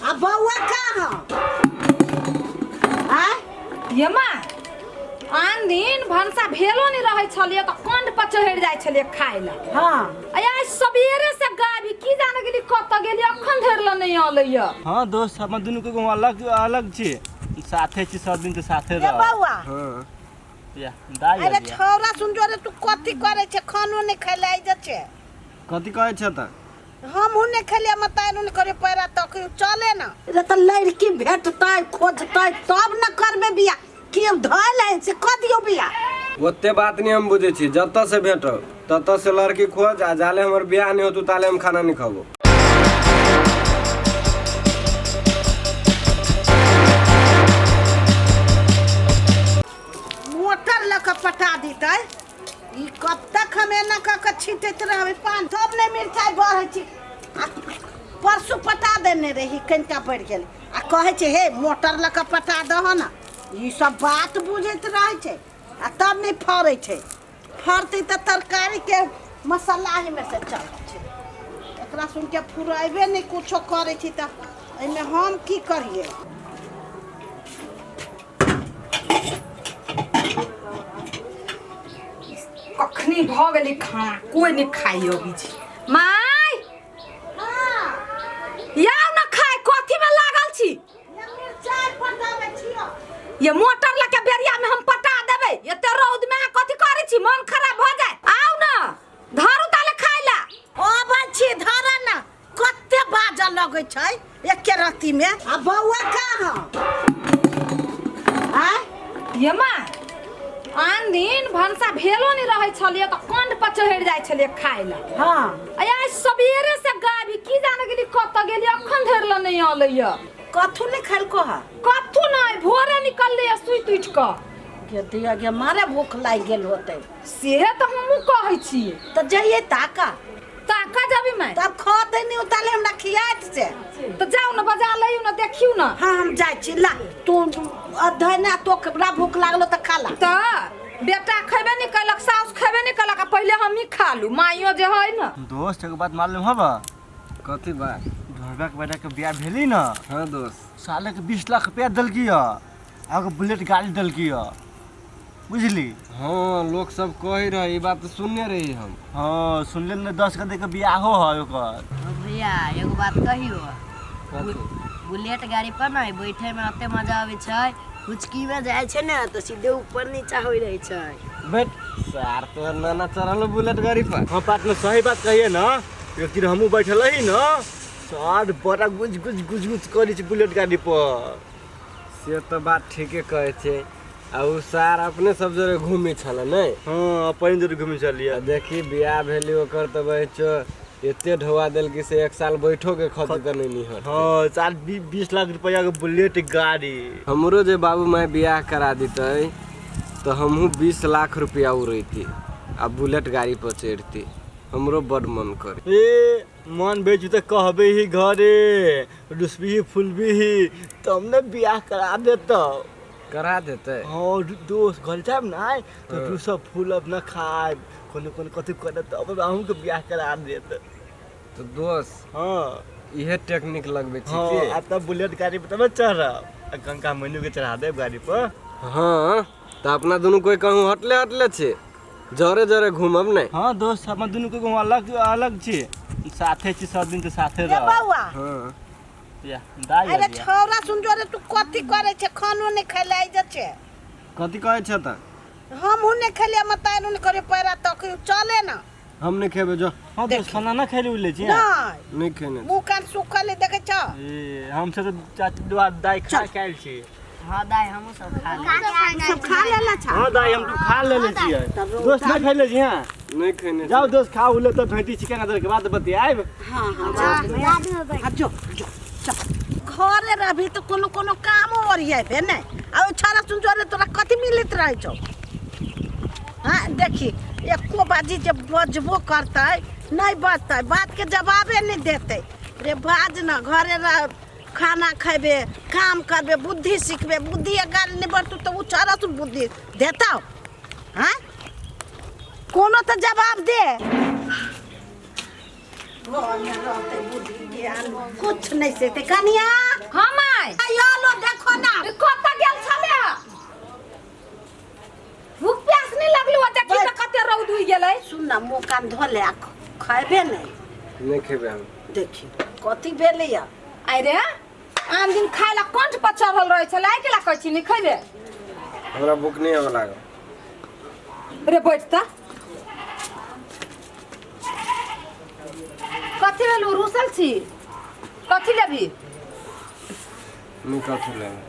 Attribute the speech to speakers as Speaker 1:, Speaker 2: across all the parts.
Speaker 1: आ बौआ कहाँ आय?
Speaker 2: ये माँ, आन दिन भनसा भेलो नहीं रहै छलियै तऽ कंड पर चढ़ि जाइ छलियै खाय लए।
Speaker 1: हाँ।
Speaker 2: आ आइ सबेरे से गाबी की जाने गेली कतऽ गेली, अखन धरि लए नहि अलैया।
Speaker 3: हाँ दोस्त, हम दुनू के गाँव अलग अलग छी, साथे छी सब दिन, तऽ साथे
Speaker 1: ए
Speaker 3: रह।
Speaker 1: बौआ।
Speaker 4: हाँ।
Speaker 3: या दाइ
Speaker 1: अरे
Speaker 3: अलिया।
Speaker 1: छौरा सुन जो रे, तू कथी करे छे? खानो नहीं खेले आई जे।
Speaker 4: कथी कहै छ तऽ?
Speaker 1: हमहूँ नहीं खेलिए, मताइनो नहीं करे पैरा तक चले ना रे। तऽ लड़की भेटतै खोजतै तब न करबे बियाह। के धैल है से कऽ दियौ बियाह।
Speaker 4: ओते बात नहीं हम बुझै छी, जतऽ से भेटब ततऽ से लड़की खोज, आ जाले हमर बियाह नहीं होतौ ताले हम खाना नहीं खाबो।
Speaker 1: मोटर लऽ कऽ पटा दितै। ई कब तक हम एना कऽ कऽ छीटैत रहबै पान, तब नहि मिरचाइ बढ़ै छै। आ परसू पटा देने रही, कनिका बढ़ि गेल, आ कहै छै हे मोटर लऽ कऽ पटा दह ने। ई सब बात बुझैत रहै छै आ तब नहि फड़ै छै। फड़तै तऽ तरकारीके मसाला एहिमे से चलै छै। एकरा सुनि कऽ फुरेबे नहि कुछो करै छै, तऽ एहिमे हम की करियै?
Speaker 2: कखनी भऽ गेलै खाना, कोइ नहि खाइ अबै छै। माय, याउ न खाय, कथी में लागल छी? ये मोटर लके बेरिया में हम पटा देबै। एते रौद में अहाँ कथी करै छी? मन खराब भऽ जाय। आउ न, धरू ताले खाय ला।
Speaker 1: अबै छी, धर न। कते बाजऽ लगै छै एके रत्ती में। आ बौआ कहाँ आय?
Speaker 2: ये माँ, आन दिन भनसा भेलो नहि रहै छलियै तऽ कंड पर चढ़ि जाइ छलियै खाय लए।
Speaker 1: हाँ।
Speaker 2: आ आइ सबेरे से गाबी की जाने गेली कतऽ गेली, अखन धरि लए नहि अलैया।
Speaker 1: कथू नहि खेलको है?
Speaker 2: कथू नहि, भोरे निकललै सुति उठि कऽ।
Speaker 1: गे दिया गे, मारे भूख लागि गेल होतै।
Speaker 2: सेहे तऽ हमहूँ कहै छियै।
Speaker 1: तऽ जइयै ताका।
Speaker 2: ताका जबी मैं।
Speaker 1: तब खतै नहि उताले हमरा खियात से।
Speaker 2: तऽ जाउ ने, बजा लइयौ ने, देखियौ ने।
Speaker 1: हाँ, हम जाइ छी। ला तू अधै ने, तोरा भूख लागलो तऽ खा ला।
Speaker 2: तऽ बेटा खेबे नहि केलक, साउस खेबे नहि केलक, आ पहिले हमही खा लू। माइयो जे है ने।
Speaker 3: दोस्त, एगो बात मालूम हब?
Speaker 4: कथी बात?
Speaker 3: ढोरबा के बेटा के बियाह भेली न।
Speaker 4: हाँ दोस्त।
Speaker 3: साले के 20 लाख रुपया देलकी ह, आ एगो बुलेट गाड़ी देलकी ह, बुझली?
Speaker 4: हाँ, लोग सब कही रहे, ई बात तऽ सुनने रही हम।
Speaker 3: हाँ, सुनले ने, 10 के दे के बियाहो है ओकर।
Speaker 5: ओ भैया, एगो बात कहियो?
Speaker 4: कथी?
Speaker 5: बुलेट गाड़ी पर ने बैठे में एते मजा आबै छै, हुचकी में जाइ छै ने तऽ सीधे ऊपर नीचा होइ रहै छै।
Speaker 4: बैठ सार, तोहर नाना चढ़ल बुलेट गाड़ी पर?
Speaker 3: हाँ पार्टनर, सही बात कहिए ना। एक दिन हमहूँ बैठल रही न, सार बड़ा गुज गुज गुज गुज करै छै बुलेट गाड़ी पर।
Speaker 4: से तऽ बात ठीके कहै छै। आ उ सार अपने सब जोरे घूमै छलै नहि?
Speaker 3: हाँ, अपने जोरे घूमै छलियै।
Speaker 4: आ देखी, बियाह भेली ओकर तऽ बहिचो एते ढौआ देलकी से एक साल बैठो के खती तऽ नहि निहर।
Speaker 3: हाँ, साल 20 लाख रुपया के बुलेट गाड़ी।
Speaker 4: हमरो जे बाबू माय बियाह करा दितै तऽ हमहूँ 20 लाख रुपया उड़ैती आ बुलेट गाड़ी पर चढ़ती। हमरो बड मन करे।
Speaker 3: ए मन बेचू तऽ कहबे ही घरे, रुसबी फुलबी ही तब ने बियाह करा देतौ।
Speaker 4: करा देतै?
Speaker 3: हाँ दोस्त, घर जायब ने तऽ रुसब फूलब न, खायब कोनो कोनो कथी करब तऽ अहूँके बियाह करा देत।
Speaker 4: तऽ दोस्त।
Speaker 3: हाँ।
Speaker 4: इहे टेक्निक लगबै छी।
Speaker 3: हाँ।
Speaker 4: की
Speaker 3: आ तब बुलेट गाड़ी पर तब चढ़ब आ गंगा मैनू के चढ़ा देब गाड़ी पर।
Speaker 4: हाँ, तऽ अपना दुनू कोई कहूँ हटले हटले छी, जरे जरे घूमब नहि।
Speaker 3: हाँ दोस्त, हम दुनू के गाँव अलग अलग छी, साथे छी सब दिन, तऽ साथे
Speaker 1: ए
Speaker 3: रह।
Speaker 1: बौआ।
Speaker 4: हाँ।
Speaker 3: या दाइ
Speaker 1: अरे
Speaker 3: अलिया।
Speaker 1: छौरा सुन जो रे, तू कथी करे छे? खानो नहीं खेले आई जे।
Speaker 4: कथी कहै छ तऽ?
Speaker 1: हमहूँ नहीं खेलिए, मताइनो नहीं करे पैरा तक चले ना।
Speaker 4: हम नहीं खेबे, जो।
Speaker 3: हाँ दोस्त, खाना ना खेली उले छी?
Speaker 1: नहीं।
Speaker 4: नहीं खेने।
Speaker 1: मुँह कान सुखल है, देखे छ?
Speaker 3: ए हम सब तऽ चाची दुआ दाइ खा के आयल छी।
Speaker 5: हाँ दाइ, हमहूँ सब खा लेली।
Speaker 1: सब खा लेला छा?
Speaker 3: हाँ दाइ, हम तऽ खा लेले छियै। दोस्त, नहीं खेले छी? हाँ।
Speaker 4: नहीं खेने।
Speaker 3: जाओ दोस्त, खा उले तऽ भेटी छी केना के बाद बतियाब।
Speaker 1: हाँ हाँ, जा। हाँ, जो जो, चल। घरे रहबी तऽ कोनो कोनो कामो ओरिएबे ने। आ ओ छाड़ा सुन जोरे तोरा कथी मिलैत रहै छौ? हाँ, देखी, एको बाजी जे बजबो करतै नहि बजतै, बातके जवाबे नहि देतै। रे बाज न, घरे रह, खाना खैबे, काम करबे, बुद्धि सिखबे। बुद्धि अगर नहि बढ़तौ तऽ ओ छाड़ा सुन बुद्धि देतौ? हाँ, कोनो तऽ जवाब दे। घरमे रहतै बुद्धि ज्ञान कुछ नहि सिखतै। कनिया।
Speaker 2: हाँ माय
Speaker 1: आयो लो देखो ना।
Speaker 2: कतऽ गेल छले? भूख प्यास नहीं लगलो? देखी तऽ कते रौद उगि गेलै।
Speaker 1: सुन ना, मुँह कान धो ले आ खैबे नहीं?
Speaker 4: नहीं खेबे हम।
Speaker 1: देखी कथी भेलै या।
Speaker 2: आइ रे, आन दिन खाय ला कंठ पर चढ़ल रहै छलै, आइ केला कहै छी नहीं खैबे?
Speaker 4: हमरा भूख नहीं आवे लागल।
Speaker 2: रे बैठ तऽ। कथी भेलू? रुसल छी? कथी लेबही?
Speaker 4: नहीं कथी लेबै।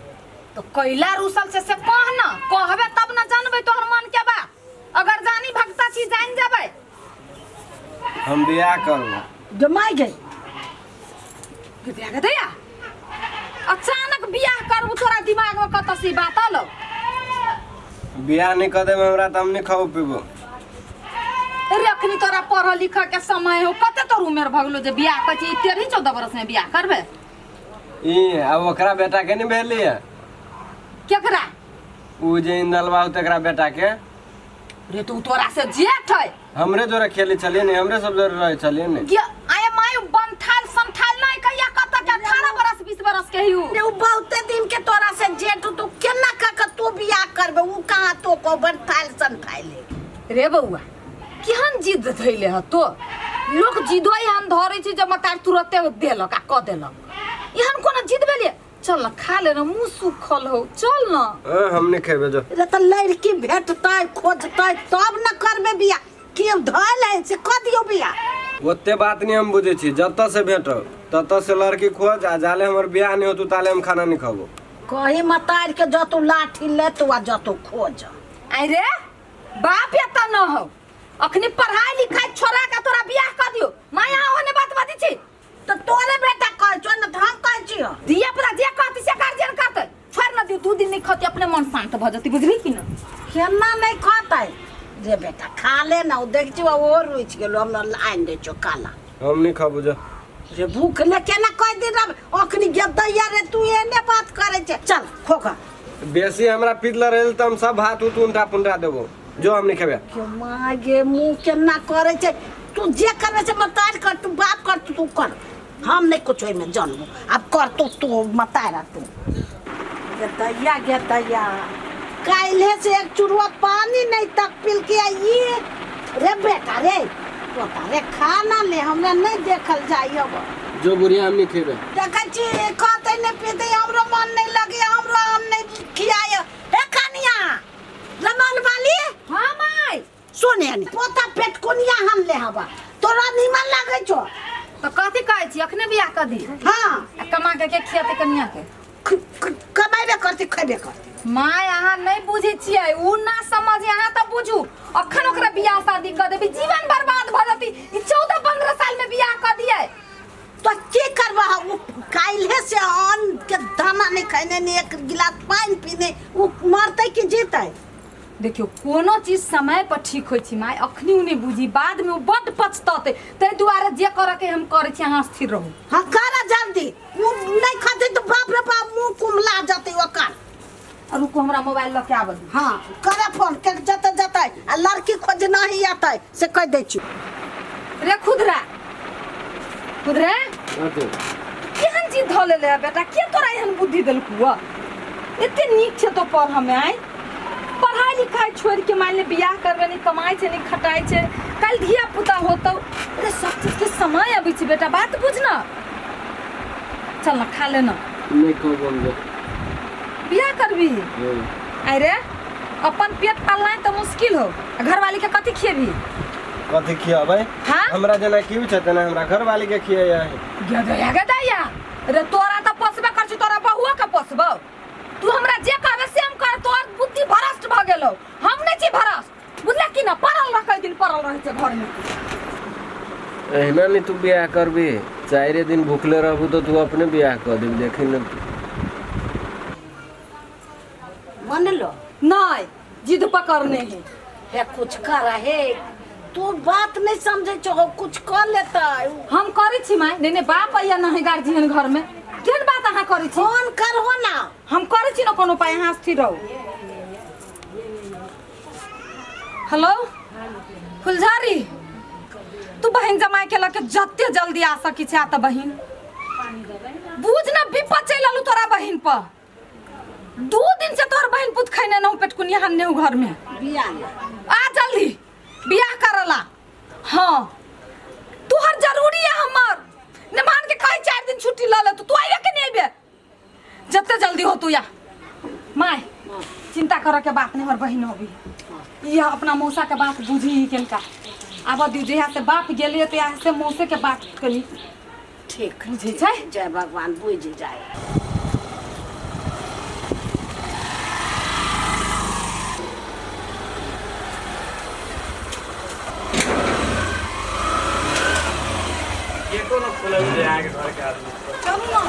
Speaker 2: तो कैला रुसल छै से कह न, कहबे तब न जानबै तोहर मन के बात। अगर जानी भगता छी जान जेबै।
Speaker 4: हम बियाह करबो।
Speaker 1: जमाई गई।
Speaker 2: बियाह के दैया अचानक बियाह करबू, तोरा दिमाग में कतऽ से ई बात आलो?
Speaker 4: बियाह नहीं कर देबै हमरा तऽ हम नहीं खाबो पीबो।
Speaker 2: रे अखनी तोरा पढ़ लिख के समय हो, कते तोर उमेर भऽ गेलो जे बियाह कहै छी? 13-14 बरस में बियाह करबे?
Speaker 4: ई आ ओकरा बेटा के नहीं भेलियै?
Speaker 2: केकरा?
Speaker 4: उ जे इंदलवा हो तकरा बेटा के।
Speaker 2: रे तू तोरा से जेठ है।
Speaker 4: हमरे जोरे खेले छलियै ने, हमरे सब जोरे रहै छलियै ने।
Speaker 2: गे आये माय, बनठाल संठाल नहीं कहिया कत के 18 बरस 20 बरस के ही उ।
Speaker 1: रे उ बहुते दिन के तोरा से जेठ, तू केना कऽ के तू बियाह करबे? उ कहाँ तो को बनथाइल संथाइल।
Speaker 2: रे बौआ, केहन जिद धैले ह तो? लोक जिदो एहन धरै छै जे मतार तुरते देलक आ कऽ देलक। एहन कोनो जिद भेलियै? चल न खा ले न, मुँह सुखल हो, चल न।
Speaker 4: हाँ, हम नहीं खेबे जो।
Speaker 1: रे तऽ लड़की भेटतै खोजतै तब न करबे बियाह। के धैल है से कऽ दियौ बियाह।
Speaker 4: ओते बात नहीं हम बुझै छी, जतऽ से भेटो ततऽ से लड़की खोज, आ जाले हमर बियाह नहीं होतौ ताले हम खाना नहीं खाबो।
Speaker 1: कही मतार के जतू लाठी लेतू आ जतू खोज।
Speaker 2: आइ रे बाप एतऽ न हो, अखनी पढ़ाई लिखाई छोड़ा के तोरा बियाह कऽ दियौ। माया ओहने बात बाजै छी।
Speaker 1: तऽ तोरे बेटा कहै छौ न तऽ हम कहै छियौ।
Speaker 2: धिया पुता जे कहतै से गार्जियन करतै। छोड़ि न दियौ, 2 दिन नहि खतै अपने मन शांत भऽ जेतै, बुझली कि न?
Speaker 1: केना नहि खतै रे बेटा, खा ले न। ओ देख छियौ ओहो रुचि गेलो, हमरा आनि दै छौ काला।
Speaker 4: हम नहीं खाबो जो।
Speaker 1: रे भूख ले केना कह दिन रह अखनी गेदैया। रे तू एने बात करै छै, चल खोखा।
Speaker 4: बेसी हमरा पीतल रहल तऽ हम सब भात उत उनटा पुनटा देबो जो, हम नहीं खेबे।
Speaker 1: के माँ गे, मुँह केना करै छै। तू जे करबै से मतार कर, तू बाप कर, तू कर, हम नहीं कुछ ओहिमे जानबो। आब कर तू, तू मतार तू। गेदैया गेदैया, काल्हे से एक चुरुआ पानी नहीं तक पिल के आई रे बेटा। रे पोता रे, खाना ले, हमरा नहीं देखल जाय अब।
Speaker 4: जो बुढ़िया, हम नहीं खेबे।
Speaker 1: देखै छी कहते नहीं पीते, हमरो मन नहीं लगे, हमरो हम नहीं खियाय। हे कनिया रमन वाली।
Speaker 2: हाँ माय।
Speaker 1: सुने ने पोता पेट कोनिया हम ले हवा, तोरा निमन लागै छौ?
Speaker 2: तऽ कथी कहै छी, अखने बियाह कऽ दी?
Speaker 1: हाँ।
Speaker 2: आ कमा के के खियेतै कनिया के?
Speaker 1: कमेबे करती, खैबे करती।
Speaker 2: माय अहाँ नहीं बुझै छियै, उ ना समझ, अहाँ तऽ बुझू। अखन ओकरा बियाह शादी कऽ देबी, जीवन बर्बाद भऽ जेतै। ई 14-15 साल में बियाह कऽ दियै
Speaker 1: तो की करबह? उ काल्हे से अन्न के दाना नहीं खैने, नहीं एक गिलास पानि पीने, उ मरतै कि जीतै?
Speaker 2: देखियौ, कोनो चीज समय पर ठीक होइ छै माय। अखनी उ नहि बुझी, बाद में उ बड्ड पछततै। ताहि दुआरे जे करऽ के हम करै छी, अहाँ स्थिर रहू।
Speaker 1: हाँ कर जल्दी। उ नहीं खतै तो बाप रे बाप, मुँह कुमला जतै ओकर।
Speaker 2: आ रुकू, हमरा मोबाइल लऽ के आबऽ दियौ।
Speaker 1: हाँ करे फोन के, जतै जतै आ लड़की खोज नहीं अतै से कहि दै छी।
Speaker 2: रे खुदरा, खुदरा, केहन चीज धऽ लेले है बेटा? के तोरा एहन बुद्धि देलकू? एते नीक छै तो पढ़ में, आइ पढ़ाई लिखाई छोड़ के मान ले बियाह करबे, नहीं कमाइ छै नहीं खटाइ छै, काल्हि धिया पुता होतौ। अरे सब चीज के समय अबै छै बेटा, बात बुझ न। चल न खा ले न।
Speaker 4: नहीं खाबो हम जो।
Speaker 2: बियाह करबी? आइ रे, अपन पेट पालनाइ तऽ मुश्किल हो, आ घरवाली के कथी खिएबी?
Speaker 4: कथी खियाबै?
Speaker 2: हाँ?
Speaker 4: हमरा जेना की छै तेना हमरा घरवाली के खियाइ।
Speaker 2: गदया गदया रे, तोरा तऽ पोसबे कर छी, तोरा बहुओ के पोसबौ। तू हमरा जे कहबे से हम कर। तोर बुद्धि भ्रष्ट भऽ गेलौ, हम नहि छी भ्रष्ट, बुझले कि न? पड़ल रह, कई दिन पड़ल रहै छै घर में।
Speaker 4: एहिना नहीं तू बियाह करबी, 4 दिन भूखले रहबू तो तू अपने बियाह कर देबी, देखी न तू।
Speaker 1: मनलो?
Speaker 2: नहीं, जिद पकड़ने है।
Speaker 1: हे कुछ कर हे, तू बात नहीं समझै छौ, कुछ कर लेतै।
Speaker 2: हम करै छी माय। नहीं नहीं, बाप अइया नहीं गार्जियन घर में, केहन बात अहाँ करै छी?
Speaker 1: फोन करहो ना।
Speaker 2: हम करै छी न कोनो उपाय, अहाँ स्थिर रहू। हेलो फुलझारी, तू बहिन जमाई के लके जते जल्दी आ सकी छै आ। तऽ बहिन बुझ न, विपद चलि एलौ। पर। 2 दिन से तोहर बहन पुत खैने न पेटकुनिया हन्ने घर में।
Speaker 1: बियाह ला।
Speaker 2: आ जल्दी बियाह करला। हाँ तोहर जरूरी है हमर ने मान के कहीं 4 दिन छुट्टी ल ले, तू आइबे के नहीं आइबे? जते जल्दी हो तू या। माय चिंता करे के बात नहीं, हमर बहन होबी यह अपना मौसा के बात बुझी ही केनका। आब दियो जहिया से बाप गेलिए तो यहाँ से मौसे के बात कनी
Speaker 1: ठीक
Speaker 2: बुझै छै।
Speaker 1: जय भगवान बुझ जाए।
Speaker 3: गेटो न खोलल जे आगे घर के आदमी।
Speaker 2: चलू ना।